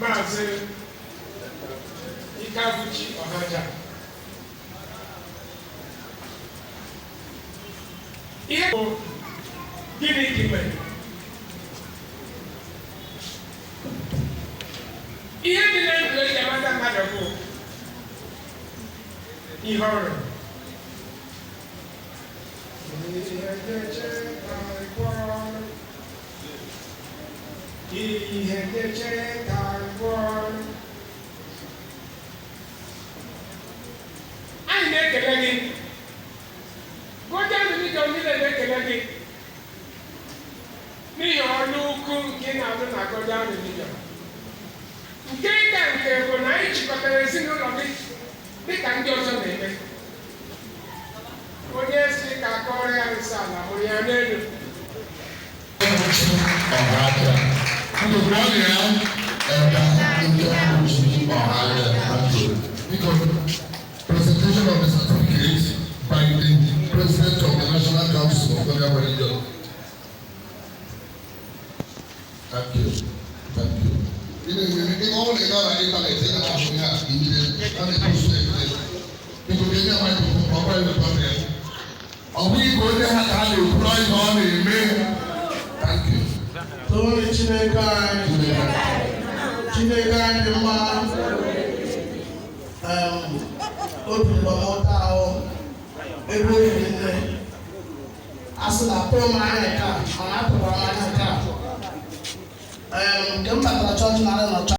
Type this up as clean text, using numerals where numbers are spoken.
Maazị Ikeagwuchi Ọhaja. Ihe bụ gịnị ka ị mere? Ihe dị na ndụ eji amata mmadụ bụ ihe ọ rụrụ. Ihe ga-echeta ịkwọrọ. Ihe ga-echeta ịkwọrọ. Anyị na-ekele gị. Godian Religion niile na-ekele gị n'ihi ọrụ ukwu nke ị na-alụ na Godian Religion. Nke ka nke bụ na anyị chịkọtara ezinụlọ gị dịka ndị ọzọ na-eme. Onye si ka akọrọ ya nsọ ala hụrụ ya n'elu. Ọhaja. Biko gụọ ya Elder Ikeagwuchi Ọhaja. Thank you. Biko, presentation of the certificate by the President of the National Council of Godian Religion. Thank you. Thank you. Ị na-eme ị ọ bụrụ na ị gaa na internet, ị ga na-ahụ ihe a ijire a na-epost everyday. Biko, nye ya microphone ka ọ gwa ya ebe ya. Ọ bụghị ka onye ha ka a na-ekwuru ihe ọ na-eme. Thank you. Toonu Chineke anyị. Chineke anyị dị mma. Obi lọ m ụtọ ahụ ebe o riri nne. A sị na tụọ m anya nke a, mana atụkwara m anya nke a. Nke m batara chọọchị na nọ.